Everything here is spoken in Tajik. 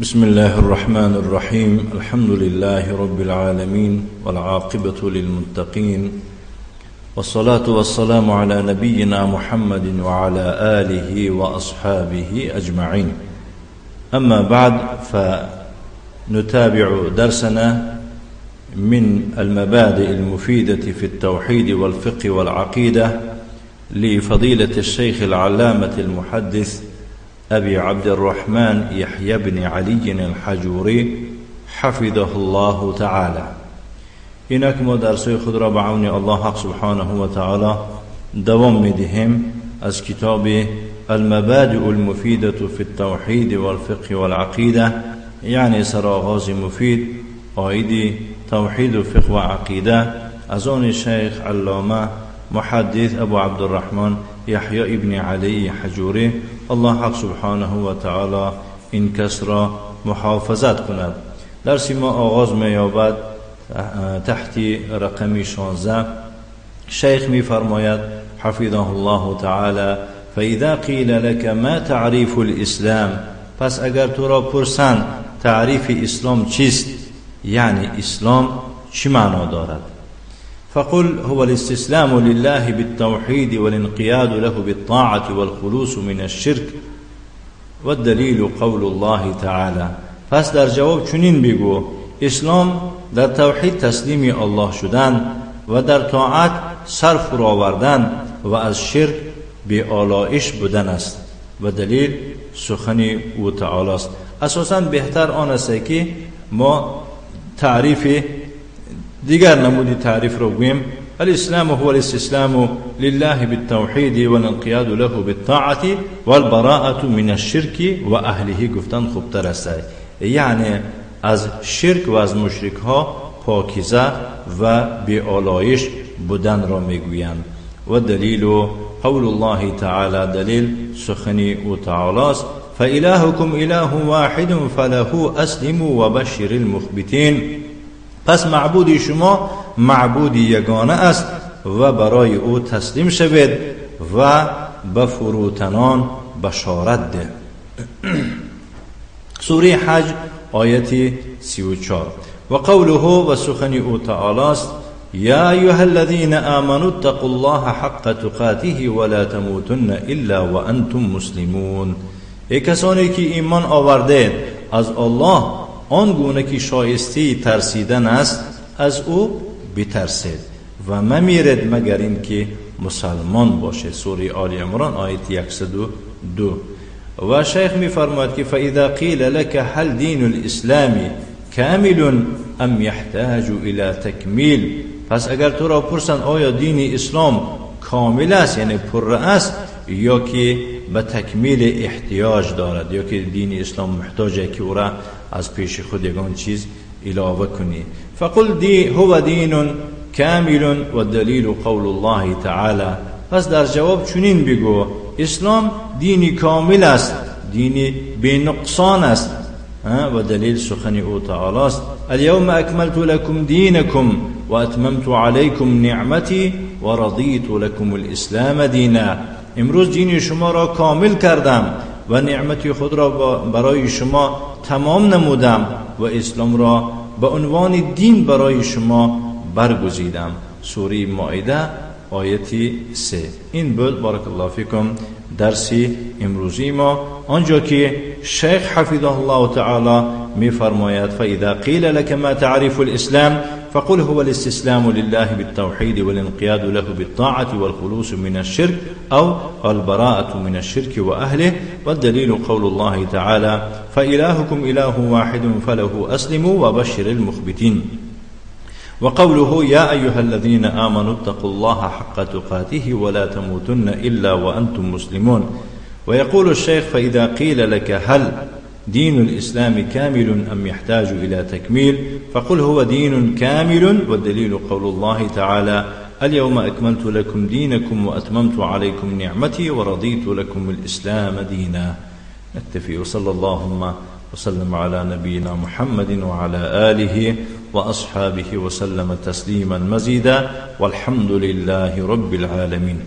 بسم الله الرحمن الرحيم. الحمد لله رب العالمين، والعاقبة للمتقين، والصلاة والسلام على نبينا محمد وعلى آله وأصحابه أجمعين. أما بعد، فنتابع درسنا من المبادئ المفيدة في التوحيد والفقه والعقيدة لفضيلة الشيخ العلامة المحدث أبي عبد الرحمن يحيى بن علي الحجوري حفظه الله تعالى. اینک ما درسای خود را به عون الله حق سبحانه و تعالی دوام میدهیم از کتاب المبادئ المفیدة فی التوحید والفقه والعقیده، یعنی سرآغاز مفید عاید توحید و فقه و عقیده از آن شیخ علامه محدث ابو عبدالرحمن یحیی ابن علی حجوری. الله حق سبحانه و تعالی این کس را محافظت کند. درس ما آغاز می‌یابد تحت رقم 16. شیخ می‌فرماید حفظه الله تعالی: فإذا قیل لك ما تعریف الاسلام، پس اگر تو را پرسند تعریف اسلام چیست، یعنی اسلام چی معنا دارد، فقل هو الاستسلام لله بالتوحيد والانقياد له بالطاعة والخلوص من الشرك والدليل قول الله تعالى. پس در جواب چنین بگو: اسلام در توحید تسلیم الله شدن و در طاعت سر فرو آوردن و از شرک بی آلایش بودن است و دلیل سخن او تعالی است. اساسا بهتر آن است که ما تعریف دیگر نمودی تعریف رو گوییم: الاسلام هو الاستسلام لله بالتوحید والانقیاد له بالطاعة والبراءة من الشرک و اهله گفتن خوبتر است، یعنی از شرک و از مشرک ها پاکیزه و بی‌آلایش بودن را میگویند. و دلیل قول الله تعالی، دلیل سخن او تعالی است: فإلهكم إله واحد فله أسلموا وبشر المخبتین. پس معبود شما معبود یگانه است و برای او تسلیم شوید و به فروتنان بشارت ده. سوره حج آیت 34. و قوله، و سخن او تعالی است: یا ایها الذین آمنوا اتقوا الله حق تقاته ولا تموتن الا وانتم مسلمون. ای کسانی که ایمان آوردید، از الله آن گونه که شایسته ترسیدن است از او بترسید و ممیرید مگر اینکه مسلمان باشید. سوره آل عمران آیت 102. و شیخ می‌فرماید که فاذا قیل لك هل دین الاسلام کامل ام یحتاج الى تکمیل، پس اگر تو را پرسند آیا دین اسلام کامل است، یعنی پر است، یا که به تکمیل احتیاج دارد، یا که دین اسلام محتاج که او را از پیش خود یگان چیز علاوه کنی، فقل دی هو دین کامل و دلیل قول الله تعالی. پس در جواب چنین بگو: اسلام دینی کامل است، دینی بی نقصان است و دلیل سخن او تعالی است: اليوم اکملت لكم دینکم و اتممت علیکم نعمتی و رضیت لكم الاسلام دینا. امروز دین شما را کامل کردم و نعمت خود را برای شما تمام نمودم و اسلام را به عنوان دین برای شما برگزیدم. سوره مائده آیت 3. این بود بارک الله فیکم درس امروزی ما، آنجا که شیخ حفظه الله تعالی می‌فرماید: فإذا قیل لك ما تعریف الاسلام فقل هو الاستسلام لله بالتوحيد والانقياد له بالطاعة والخلوص من الشرك أو البراءة من الشرك وأهله، والدليل قول الله تعالى: فإلهكم إله واحد فله أسلموا وبشر المخبتين. وقوله: يا أيها الذين آمنوا اتقوا الله حق تقاته ولا تموتن إلا وأنتم مسلمون. ويقول الشيخ: فإذا قيل لك هل دين الإسلام كامل أم يحتاج إلى تكميل، فقل هو دين كامل، والدليل قول الله تعالى: اليوم أكملت لكم دينكم وأتممت عليكم نعمتي ورضيت لكم الإسلام دينا. نكتفي، وصلى اللهم وسلم على نبينا محمد وعلى آله وأصحابه وسلم تسليما مزيدا، والحمد لله رب العالمين.